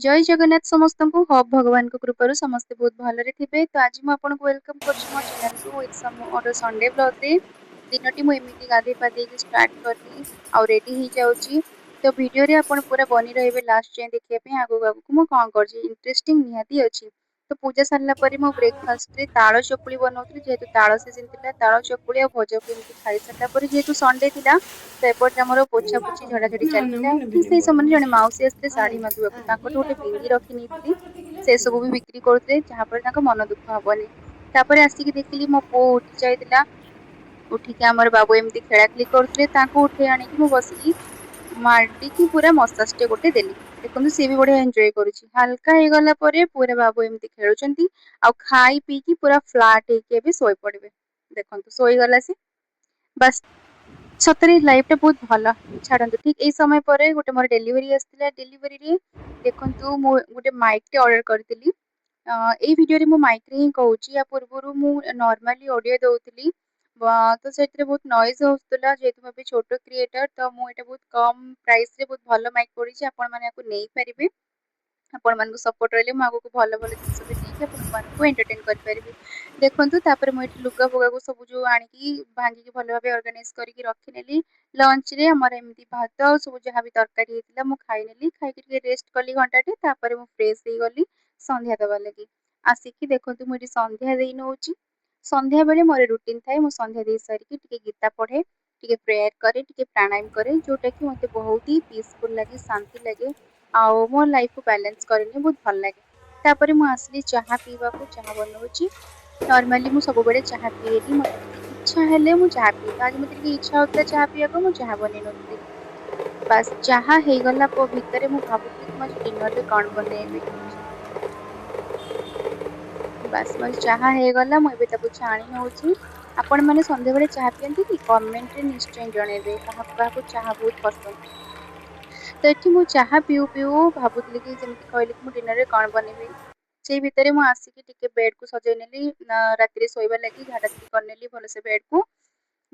ଜୟ ଜଗନ୍ନାଥ ସମସ୍ତଙ୍କୁ। ହୋପ୍ ଭଗବାନଙ୍କ କୃପାରୁ ସମସ୍ତେ ବହୁତ ଭଲରେ ଥିବେ। ତ ଆଜି ମୁଁ ଆପଣଙ୍କୁ welcome କରୁଛି ମୋ ଚ୍ୟାନେଲକୁ ୱିଥ୍ ସମ୍ ମୋର ସଣ୍ଡେ ବ୍ଲଗ୍ରେ। ଦିନଟି ମୁଁ ଏମିତି ଗାଧେଇ ପାଧେଇକି ଷ୍ଟାର୍ଟ କଲି ଆଉ ରେଡ଼ି ହେଇଯାଉଛି। ତ ଭିଡ଼ିଓରେ ଆପଣ ପୁରା ବନି ରହିବେ ଲାଷ୍ଟ ଯାଏଁ ଦେଖିବା ପାଇଁ, ଆଗକୁ ଆଗକୁ ମୁଁ କ'ଣ କରୁଛି, ଇଣ୍ଟରେଷ୍ଟିଂ ନିହାତି ଅଛି। ତ ପୂଜା ସାରିଲା ପରେ ମୁଁ ବ୍ରେକଫାଷ୍ଟରେ ତାଳ ଚକୁଳି ବନାଉଥିଲି, ଯେହେତୁ ତାଳ ସିଜନ୍ ଥିଲା। ତାଳ ଚକୁଳି ଆଉ ଭଜାକୁ ଏମିତି ଖାଇସାରିଲା ପରେ, ଯେହେତୁ ସଣ୍ଡେ ଥିଲା, ତ ଏପଟେ ଆମର ପୋଛା ପୋଛି ଝଡ଼ାଝଡ଼ି ନା ନା, ଚାଲିଥିଲା। ମୁଁ ଠିକ୍ ନେବିନି ସେଇ ବଡ଼ ସମୟରେ ଜଣେ ମାଛ। ମାଉସୀ ଆସିଥିଲେ ଶାଢ଼ୀ ମାଗିବାକୁ। ତାଙ୍କଠୁ ଗୋଟେ ବିନ୍ଦି ରଖି ନେଇଥିଲି, ସେସବୁ ବି ବିକ୍ରି କରୁଥିଲେ, ଯାହାଫଳରେ ତାଙ୍କ ମନ ଦୁଃଖ ହବନି। ତାପରେ ଆସିକି ଦେଖିଲି ମୋ ପୁଅ ଉଠି ଯାଇଥିଲା। ଉଠିକି ଆମର ବାବୁ ଏମିତି ଖେଳାଖେଳି କରୁଥିଲେ। ତାଙ୍କୁ ଉଠେଇ ଆଣିକି ମୁଁ ବସିକି ମାଡ଼ିକି ପୁରା ମସାଜଟେ ଗୋଟେ ଦେଲି। ଦେଖନ୍ତୁ, ସିଏ ବି ବଢିଆ ଏନ୍ଜୟ କରୁଛି। ହାଲକା ହେଇଗଲା ପରେ ପୁରା ବାବୁ ଏମିତି ଖେଳୁଛନ୍ତି ଆଉ ଖାଇ ପିଇକି ପୁରା ଫ୍ଲାଟ ହେଇକି ଏବେ ଶୋଇ ପଡିବେ। ଦେଖନ୍ତୁ, ଶୋଇଗଲା ସେ। ବାସ୍, ସତରେ ଲାଇଫଟା ବହୁତ ଭଲ। ଛାଡ଼ନ୍ତୁ, ଠିକ ଏଇ ସମୟ ପରେ ଗୋଟେ ମୋର ଡେଲିଭରି ଆସିଥିଲା। ଡେଲିଭରିରେ ଦେଖନ୍ତୁ, ମୁଁ ଗୋଟେ ମାଇକ୍ଟେ ଅର୍ଡ଼ର କରିଥିଲି। ଏଇ ଭିଡ଼ିଓରେ ମୁଁ ମାଇକ୍ରେ ହିଁ କହୁଛି। ୟା ପୂର୍ବରୁ ମୁଁ ନର୍ମାଲି ଅଡ଼ିଓ ଦେଉଥିଲି, ତ ସେଥିରେ ବହୁତ ନଏଜ୍ ହେଉଥିଲା। ଯେହେତୁ ମୁଁ ଏବେ ଛୋଟ କ୍ରିଏଟର, ତ ମୁଁ ଏଇଟା ବହୁତ କମ୍ ପ୍ରାଇସ୍ରେ ବହୁତ ଭଲ ମାଇକ୍ ପଡ଼ିଛି। ଆପଣମାନେ ୟାକୁ ନେଇପାରିବେ। ଆପଣମାନଙ୍କୁ ସପୋର୍ଟ ରହିଲେ ମୁଁ ଆଗକୁ ଭଲ ଭଲ ଜିନିଷ ବି ନେଇକି ଆପଣମାନଙ୍କୁ ଏଣ୍ଟରଟେନ୍ କରିପାରିବି। ଦେଖନ୍ତୁ, ତାପରେ ମୁଁ ଏଠି ଲୁଗା ଫୁଗାକୁ ସବୁ ଯୋଉ ଆଣିକି ଭାଙ୍ଗିକି ଭଲ ଭାବେ ଅର୍ଗାନାଇଜ କରିକି ରଖିନେଲି। ଲଞ୍ଚରେ ଆମର ଏମିତି ଭାତ ଆଉ ସବୁ ଯାହା ବି ତରକାରୀ ହେଇଥିଲା, ମୁଁ ଖାଇନେଲି। ଖାଇକି ଟିକେ ରେଷ୍ଟ କଲି ଘଣ୍ଟାଟେ। ତାପରେ ମୁଁ ଫ୍ରେଶ୍ ହେଇଗଲି ସନ୍ଧ୍ୟା ଦେବା ଲାଗି। ଆସିକି ଦେଖନ୍ତୁ, ମୁଁ ଏଠି ସନ୍ଧ୍ୟା ଦେଇ ନେଉଛି। ସନ୍ଧ୍ୟାବେଳେ ମୋର ରୁଟିନ୍ ଥାଏ, ମୁଁ ସନ୍ଧ୍ୟା ଦେଇ ସାରିକି ଟିକେ ଗୀତା ପଢ଼େ, ଟିକେ ପ୍ରେୟାର କରେ, ଟିକେ ପ୍ରାଣାୟାମ କରେ, ଯୋଉଟାକି ମୋତେ ବହୁତ ହି ପିସଫୁଲ୍ ଲାଗେ, ଶାନ୍ତି ଲାଗେ ଆଉ ମୋ ଲାଇଫକୁ ବାଲାନ୍ସ କରିନିଏ, ବହୁତ ଭଲ ଲାଗେ। ତାପରେ ମୁଁ ଆସିଲି ଚାହା ପିଇବାକୁ। ଚାହା ବନଉଛି। ନର୍ମାଲି ମୁଁ ସବୁବେଳେ ଚାହା ପିଏନି। ମୋତେ ଟିକେ ଇଚ୍ଛା ହେଲେ ମୁଁ ଚାହା ପିଏ। ତ ଆଜି ମୋତେ ଟିକେ ଇଚ୍ଛା ହେଉଥିଲା ଚାହା ପିଇବାକୁ, ମୁଁ ଚାହା ବନେଇ ନଉଥିଲି। ବାସ୍, ଚାହା ହେଇଗଲା ଭିତରେ ମୁଁ ଭାବୁଥିଲି କି ମୁଁ ଆଜି ଡିନରରେ କ'ଣ ବନେଇବି। ବାସ୍, ମୋର ଚାହା ହେଇଗଲା। ମୁଁ ଏବେ ତାକୁ ଛାଣି ନଉଛି। ଆପଣମାନେ ସନ୍ଧ୍ୟାବେଳେ ଚାହା ପିଅନ୍ତି କି? କମେଣ୍ଟରେ ନିଶ୍ଚୟ ଜଣେଇବେ। କାହାକୁ କାହାକୁ ଚାହା ବହୁତ ପସନ୍ଦ? ତ ଏଠି ମୁଁ ଚାହା ପିଉ ପିଉ ଭାବୁଥିଲି କି, ଯେମିତି କହିଲି କି ମୁଁ ଡିନରରେ କ'ଣ ବନେଇବି। ସେଇ ଭିତରେ ମୁଁ ଆସିକି ଟିକେ ବେଡ୍କୁ ସଜେଇ ନେଲି ରାତିରେ ଶୋଇବା ଲାଗି। ଝାଡ଼ାଝାଡ଼ି କରିନେଲି ଭଲସେ ବେଡ୍କୁ।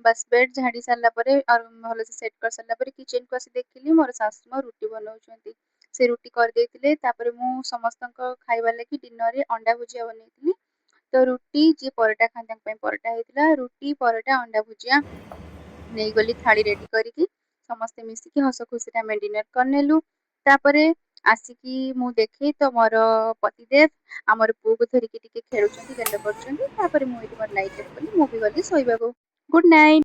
ବାସ୍, ବେଡ୍ ଝାଡ଼ି ସାରିଲା ପରେ ଆଉ ଭଲସେ ସେଟ୍ କରିସାରିଲା ପରେ କିଚେନ୍କୁ ଆସି ଦେଖିଲି ମୋର ଶାଶୁ ମା ରୁଟି ବନାଉଛନ୍ତି। ସେ ରୁଟି କରିଦେଇଥିଲେ। ତାପରେ ମୁଁ ସମସ୍ତଙ୍କ ଖାଇବା ଲାଗି ଡିନରରେ ଅଣ୍ଡା ଭୁଜିଆ ବନେଇଥିଲି। ତ ରୁଟି, ଯିଏ ପରଟା ଖାଆନ୍ତି ତାଙ୍କ ପାଇଁ ପରଟା ହେଇଥିଲା। ରୁଟି, ପରଟା, ଅଣ୍ଡା ଭୁଜିଆ ନେଇଗଲି ଥାଳି ରେଡ଼ି କରିକି। ସମସ୍ତେ ମିଶିକି ହସ ଖୁସିରେ ଆମେ ଡିନର କରିନେଲୁ। ତାପରେ ଆସିକି ମୁଁ ଦେଖେ ତ ମୋର ପତିଦେବ ଆମର ପୁଅକୁ ଧରିକି ଟିକେ ଖେଳୁଛନ୍ତି, ଗେଲ କରୁଛନ୍ତି। ତାପରେ ମୁଁ ଏଇଠି ମୋର ଲାଇଟ୍ ଅଫ୍ କଲି, ମୁଁ ବି ଗଲି ଶୋଇବାକୁ। Good night.